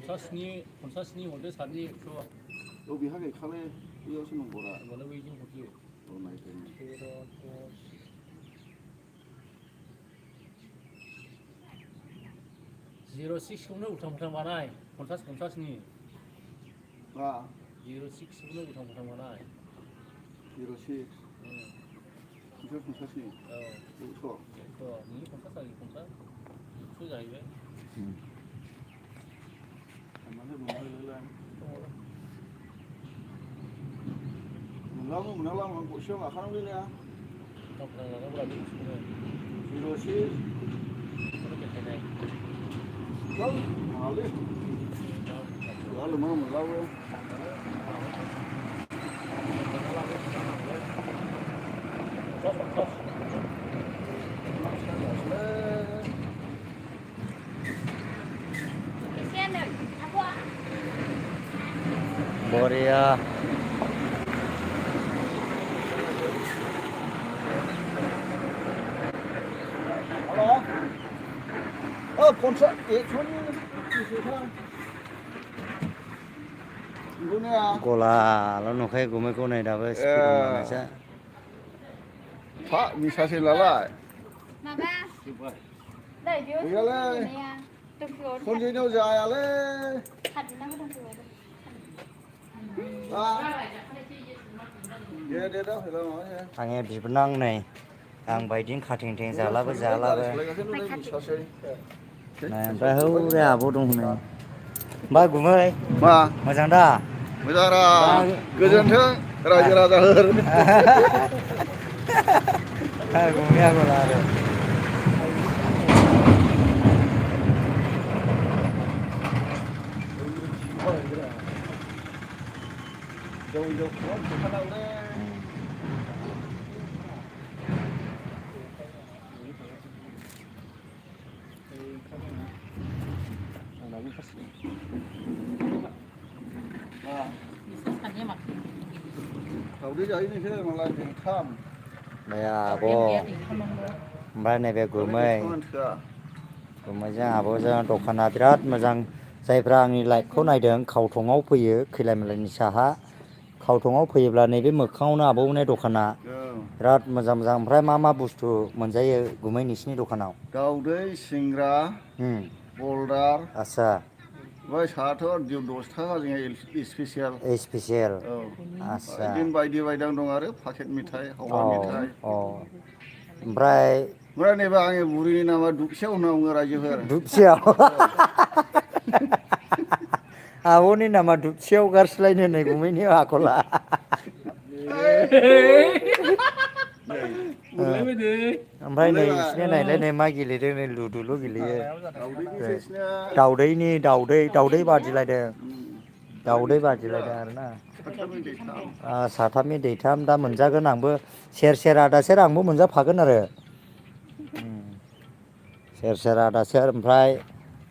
फनसासनि हरदो सानै एक्स'। बबेहाय खालाय बैयावसो नंगौरा होमबालाय बैजों हरदो। जिर' सिक्सखौनो उल्थां फाल्थां बानाय पन्सासनि। 06खौनो उल्थां फाल्थां बानाय। 06 पन्सासनि औ 100 नोंनि 50 आंनि 50 100 जाहैबाय। मोनलाबो मोनाला आं गरसेयाव लाखानांगौलै ना। उल्थां फाल्थां लानांगौरा बे गरसेखौनो। 06 बेखौनो देखायनाय। मालै थोआ लोमा मोनलाबो। बरिया हेल' 100नि गलाल' नुखायो गुमैखौ नै दाबो स्पिड हमनानैसो। मिसासै नालाय माबा गैयालै खनसेनियाव जायालै दे दा फैला माबासै आंनि बिबोनां नै आं बायदिनो खाथें थें जालाबो मिसासै ओमफ्राय हौरै आब' दं हनै बा गुमै मा मोजां दा मोजांरा बा गोजोन्थों रायजो राजाफोर गुमै आगला आरो दावदै जायो नोंसोर मालाय दैथाम बे आब' ओमफ्राय नैबे गुमै गुमैजों आब'जों दखाना बिराद मोजां जायफ्रा आंनि लाइभखौ नायदों खावथङाव फैयो खैला मैलानि साहा खावथङाव फैयोब्ला नैबे मोखाङावनो आबौनि दखाना बिराद मोजां मोजां ओमफ्राय मा बुस्थु मोनजायो गुमै नोंसिनि दखानाव दावदै सिंग्रा बल्दार आदसा ओमफ्राय साहाथ' 10 थाखा जोंहा स्पेसियेल स्पेसियेल औ आदसा बिदिनो बायदि बायदां दं आरो पाकेट मेथाइ हावआ मेथाइ ओमफ्राय नैबे आंनि बुरिनि नामा दुबसेयाव होनना बुङो रायजोफोर दुबसेयाव आब'नि नामा दुबसेयाव गारस्लायनो होननाय गुमैनि आखला ओमफ्राय नै बिसिनि नायलाय नै मा गेलेदों नै लुदुल' गेलेयो दाउदै बादिलायदों दाउदै बादिलायदों आरोना साथामनि दैथाम दा मोनजागोन आंबो सेर आदा सेर आंबो मोनजाफागोन आरो सेर आदा सेर ओमफ्राय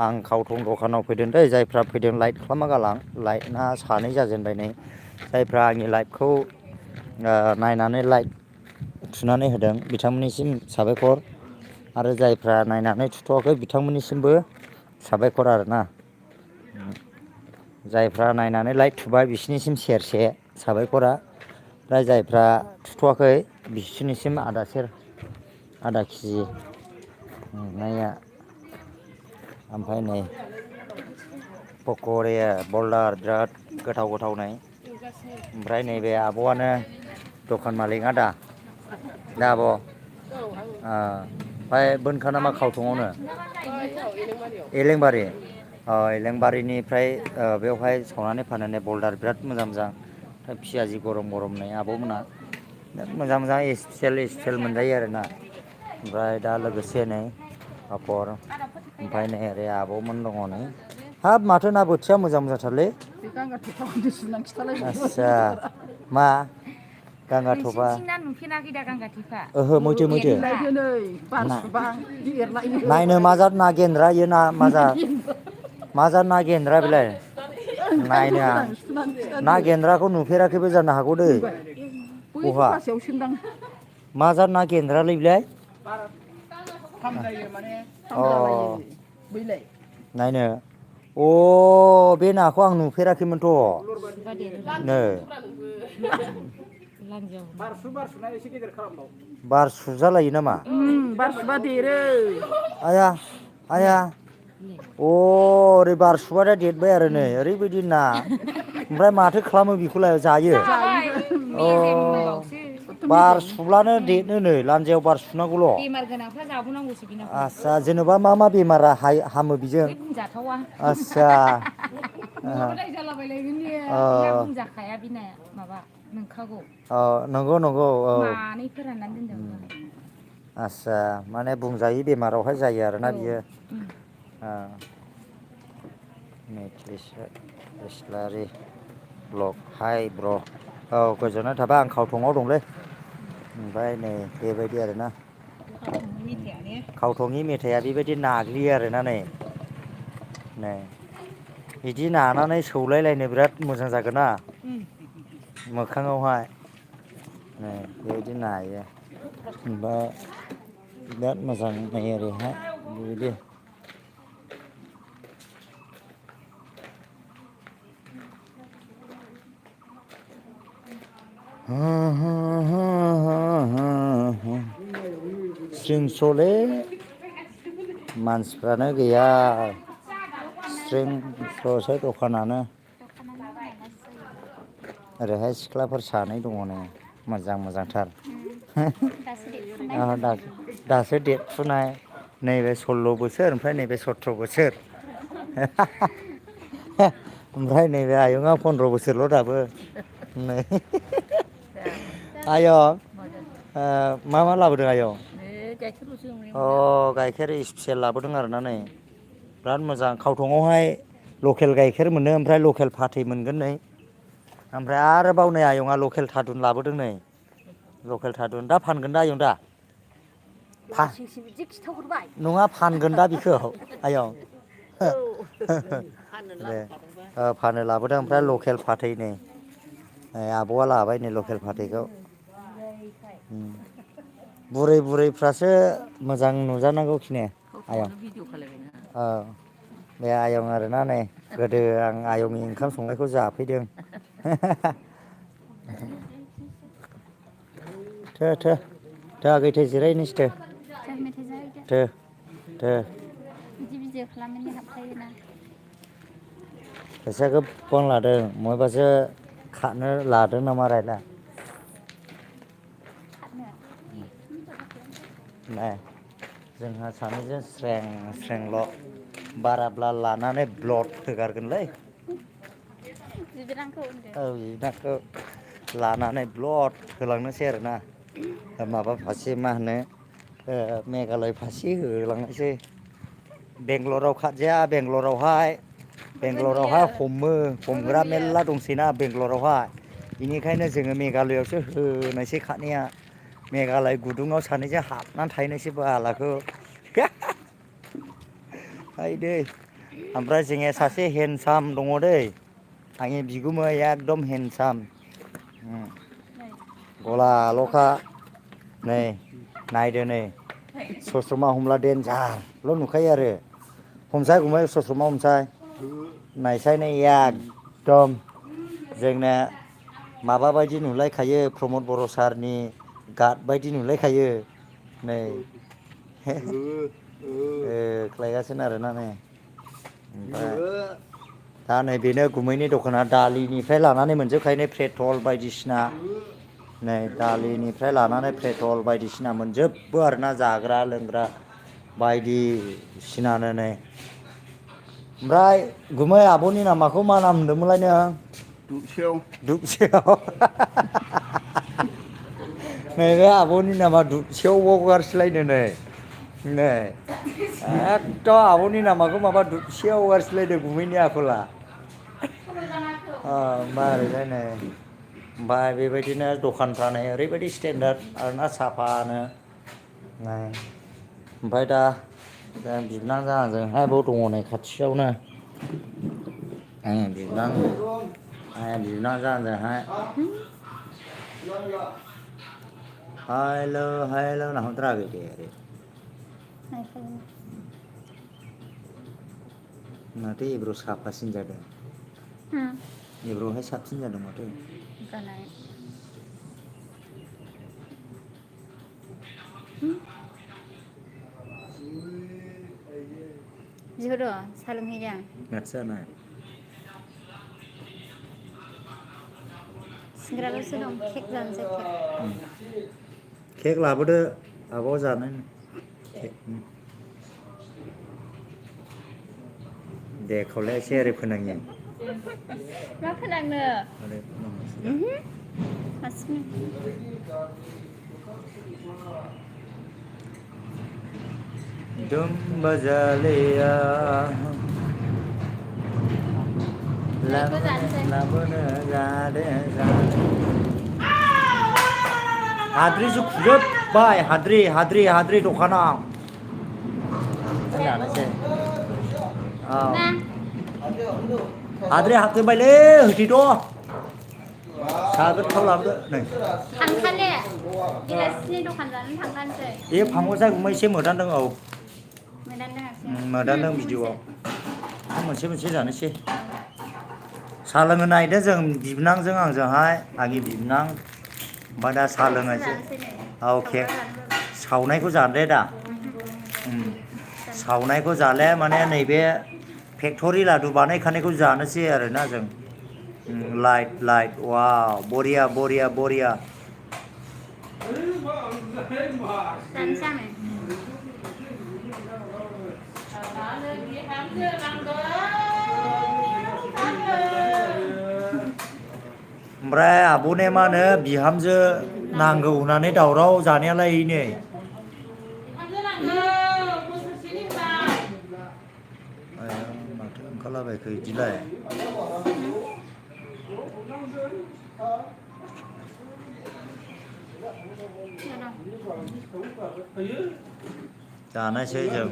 आं खावथं दखानाव फैदों दै जायफ्रा फैदों लाइक खालामा गालां लाइकना सानै जाजेनबाय नै जायफ्रा आंनि लाइभखौ नायनानै लाइक थुनानै होदों बिथांमोननिसिम साबायखर आरो जायफ्रा नायनानै थुथ'वाखै बिथांमोननिसिमबो साबायखर आरोना जायफ्रा नायनानै लाइक थुबाय बिसोरनिसिम सेरसे साबायखरा ओमफ्राय जायफ्रा थुथ'वाखै बिसोरनिसिम आदा केजि नाया ओमफ्राय नै पक'रि बल्दार बिराद गोथाव नै ओमफ्राय नैबे आब'आनो दखान मालिकआ दा आब' ओमफ्राय बोनखा नामा खावथङावनो एलेंबारि एलेंबारिनिफ्राय बेवहाय सावनानै फाननाय बल्दार बिराद मोजां ओमफ्राय पियाजि गरम नै आब'मोना मोजां स्पेसियेल मोनजायो आरोना ओमफ्राय दा लोगोसे नै पापर ओमफ्राय नै ओरै आब'मोन दङ नै हाब माथो ना बोथिया मोजां मोजांथारलै आस्सा मा गांगाथफा ओहो मैथो नायनो माजाद ना गेन्द्रा इयो ना माजाद ना गेन्द्रा बेलाय नायनो आं ना गेन्द्राखौ नुफेराखैबो जानो हागौ दै बहा मा जाद ना गेन्द्रालै बेलाय नायनो अ बे नाखौ आं नुफेराखैमोनथ' सुबा देरो नो लांजायाव बारसुनाय एसे गेदेर खालामबाव बार सुजालायो नामा बार सुबा देरो आया आया अ ओरै बार सुबाथाय देरबाय आरो नै ओरैबायदि ना ओमफ्राय माथो खालामो बेखौलाय जायो अ बार सुब्लानो देरोनो लान्जायाव बार सुनांगौल' बेमार गोनांफ्रा जाबावनांगौसो बि नाखौ आस्सा जेनेबा मा बेमारा हामो बेजों बुंजाथावा आस्सा नङाबाथाय जालाबायलायगोन दे अ ना बुंजाखाया बि नाया माबा नोंखागौ अ नंगौ औ मानै फोराननानै दोनदों आस्सा माने बुंजायि बेमारावहाय जायो आरोना औ बियो इस्लारि ब्लक हाइ ब्र' औ गोजोननाय थाबाय आं खावथङाव दंलै ओमफ्राय नै बेबायदि आरोना खावथंनि मेथाइआ बेबायदि नाग्लियो आरोना नै बिदि नानानै सौलायलायनो बिराद मोजां जागोन ना मोखाङावहाय नै बेबायदि नायो ओमफ्राय बिराद मोजां नायो ओरैहाय बेबायदि स्रिंस'लै मानसिफ्रानो गैया स्रिंस'सो दखानानो ओरैहाय सिख्लाफोर सानै दङ नै मोजांथार दासो देरफुनाय नैबे 16 बोसोर ओमफ्राय नैबे 17 बोसोर ओमफ्राय नैबे आयंआ 15 बोसोरल' दाबो नै आयं मा लाबोदों आयं अ गाइखेर स्पेसियेल लाबोदों आरोना नै बिराद मोजां खावथङावहाय लकेल गाइखेर मोनो ओमफ्राय लकेल फाथै मोनगोन नै ओमफ्राय आरोबाव नै आयंआ लकेल थादुन लाबोदों नै लकेल थादुन दा फानगोन दा आयं दा नङा फानगोन दा बिखौ आयं दे फानो लाबोदों ओमफ्राय लकेल फाथै नै आब'आ लाबाय नै लकेल फाथैखौ बुरैफ्रासो मोजां नुजानांगौखिनि आयं औ बे आयं आरोना नै गोदो आं आयंनि ओंखाम संनायखौ जाफैदों थो आगै थो जिरायनोसै थो बिदि भिडिअ खालामनानै हाबखायोना फैसा गोबां लादों बहायबासो खारनो लादों नामा रायना नै जोंहा सानैजों स्रेंल' बाराब्ला लानानै ब्लड होगारगोनलै बिबोनांखौ होनदों औ बिबोनांखौ लानानै ब्लड होलांनोसै आरोना माबा फारसे मा होनो मेघालय फारसे होलांनोसै बेंगालराव खाथिया बेंगालरावहाय हमग्रा मेरला दंसैना बेंगालरावहाय बेनिखायनो जोङो मेघालयआवसो होनायसै खारनाया मेघालय गुदुङाव सानैजों हाबनानै थाहैनोसै बालाखौ दै ओमफ्राय जोंनिया सासे हेन्डसाम दङ दै आंनि बिगुमै एकदम हेन्डसाम गला लखा नै नायदो नै सस्रमा हमला देनजारल' नुखायो आरो हमसाय गुमै सस्रमा हमसाय नायसाय नै एकदम जोंना माबा बायदि नुलायखायो प्रमद बर' सारनि गार्ड बायदि नुलायखायो नै खालायगासिनो आरोना नै ओमफ्राय दा नै बेनो गुमैनि दखाना दालिनिफ्राय लानानै मोनजोबखायो पेट्रल बायदिसिना नै दालिनिफ्राय लानानै पेट्रल बायदिसिना मोनजोबो आरोना जाग्रा लोंग्रा बायदिसिनानो नै ओमफ्राय गुमै आब'नि नामाखौ मा नाम होनदोंमोनलाय नों दुबसेव नैबे आब'नि नामा दुबसेव बावगारसैलायनो नै एकदम आब'नि नामाखौ माबा दुबसेयाव हगारसैलायदों गुमैनि आखला ओरैजाय नै ओमफ्राय बेबायदिनो दखानफ्रा नै ओरैबायदि स्टेन्डार्ड आरोना साफानो ओमफ्राय दा बिबोनांजों आंजोंहाय बाव दङ नै खाथियावनो बिबोनांजों आंजोंहाय हेल' होनना हरदोरा माथो एब्र' साफासिन जादों एब्र'हाय साबसिन जादों माथो जानाय जिहर' सा लोंहैदां आदसा ना सिंग्राल'सो दं केक जानोसै केक लाबोदो आब' जानो केक दे खावलाया एसे ओरै फोनांनि मा फोनांनो ओरै फोनांनोसै हारसिं दुम बजालिया लाबोनो जादों हाद्रिसो खुजोबबाय हाद्रि दखानाव जानोसै औ हाद्रि हाबजोबबायलै होथैद' साहा गोथाव लाबोदो नै थांखाले गिलासनि दखान जानो थांखानोसै बे फांगसा गुमै एसे मोदानदों औ मोदानदों भिडिअ'आव मोनसे जानोसै साहा लोंनो नागिरदों जों बिबोनांजों आंजोंहाय आंनि बिबोनां ओमफ्राय दा साहा लोंनोसै औ केक सावनायखौ जादो दा सावनायखौ जाले माने नैबे फेक्टरि लादु बानायखानायखौ जानोसै आरोना जों लाइट वाव बरिया जानोसै आङो ओमफ्राय आब'ने मा होनो बिहामजो नांगौ होननानै दावराव जानायालाय नै माथो ओंखारलाबायखो बिदिलाय जानोसै जों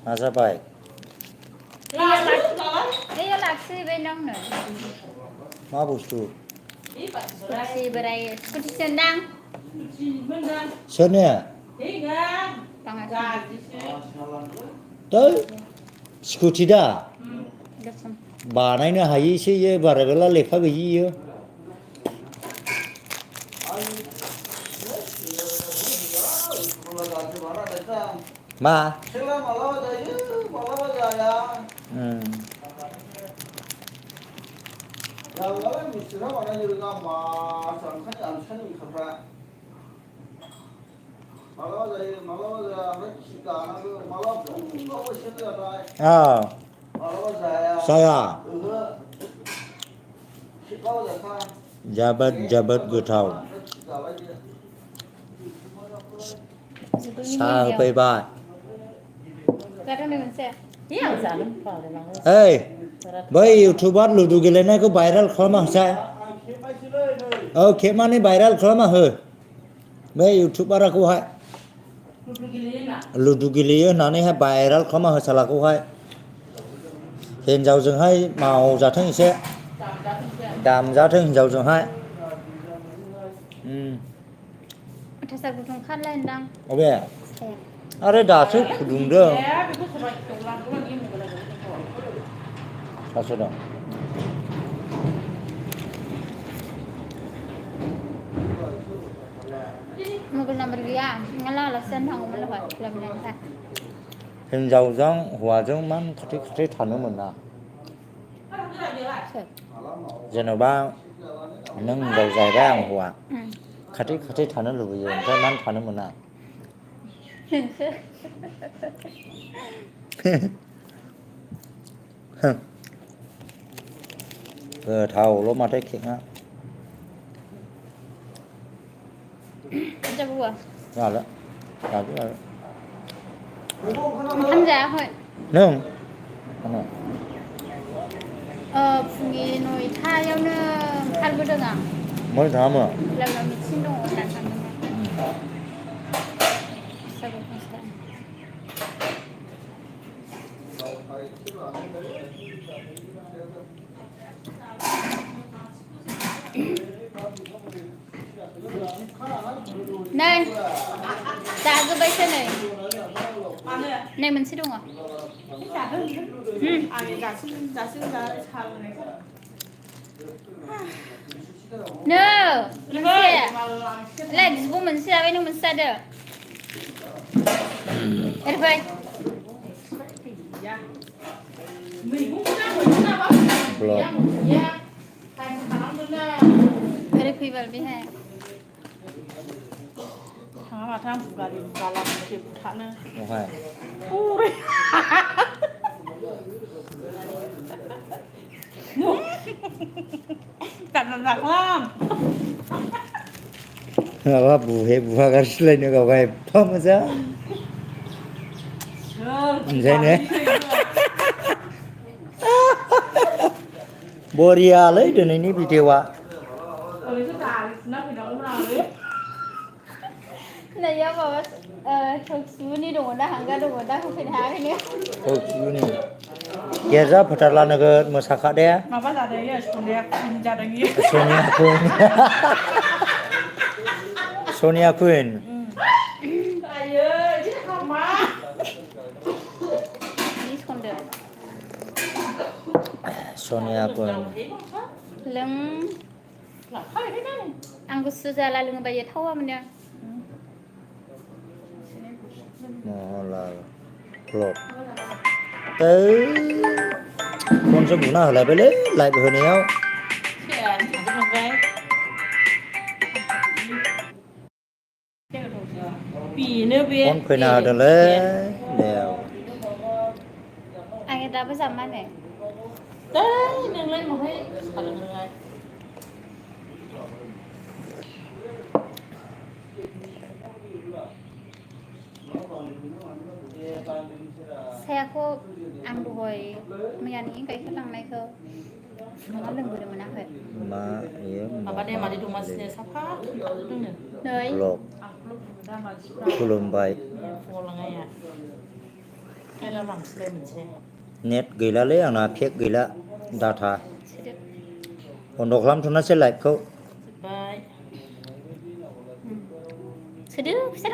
मा जाबाय बैयाव लाखिहैबाय नोंनो मा बुस्थु स्कुटि बोराय स्कुटिसो दां सोरनो दै स्कुटि दा बानायनो हायैसो इयो बारा गैला लेखा गैयि इयो मा जाया जोबोद गोथाव साहा होफैबाय ओइ बै इउटुबार लुदु गेलेनायखौ भाइरेल खालामना होसाय औ खेबनानै भाइरेल खालामना हो बै इउटुबारखौहाय लुदु गेलेयो होननानैहाय भाइरेल खालामना हो सालाखौहाय हिन्जावजोंहाय मावजाथों एसे दामजाथों हिन्जावजोंहाय थासा गुदुं खारलायनोदां अबे आरो दासो फुदुंदों सासे दं मबाइल नाम्बार गैया माला आलासि जानो थांगौमोन दहाय लाबोनायनिफ्राय हिन्जावजों हौवाजों मान खाथि थानो मोना जेन'बा नों हिन्जाव जाहैबाय आं हौवा खाथि थानो लुबैयो ओमफ्राय मानो थानो मोना गोथावल' माथो केकआ जाबुआ जादो ओंखाम जायाखै नों फुंनि 9टायावनो ओंखारबोदों आं mới thả mà Lalu mixin dong nak sama. Sabu pasal. Này, đã cứ bây giờ này. Này mình sẽ đúng không? No, mình sẽ. Lại disebut mình sẽ với nó mình sẽ được. Được vậy. belum Ada kuival bi hai. Thằng mà thằng phụ gà làm kịp thằng nữa. không phải Cạnh là lạc lắm. apa buhe garis lain juga kayak apa masa saya nih Boria lấy đường này video ạ Cái gà nó thì nó cũng nào đấy. Này ya bawa thực sự ni dong dah hangga dong dah không phải hai ni. oh ini Geza putar naga masaka deh Mà bắt ra đấy là xuống đẹp, nhìn ra đấy nghĩ. Sonia Queen Sonia Queen Ai ơi, chứ không mà. Ni sekonda. Sonia Queen Leng Là thôi thế này. anggus sudah lalu ngebayar tahu mana. nó là lột tới con số 4 nào lại với lấy lại với néo Thế là thằng con gái. Bì nữa biết. con khơi nào được lấy đều Anh người ta bây giờ mà này. Đấy, nâng lên một cái. Thật là người. Saya aku ang duhoy mayan ini kayak kelang naik ke. Nó lưng vừa được mà nắp vậy. mà yếu Mà bắt đêm mà đi đụng mà sẽ sắp phát. Đừng nè. Nơi. lột À, lúc đang mà kulum bay phô là ngay à. Hay là làm xe mình xe. net gila lấy ang na phek gila data untuk lam thuna select ko Bye. Sedih, sedih.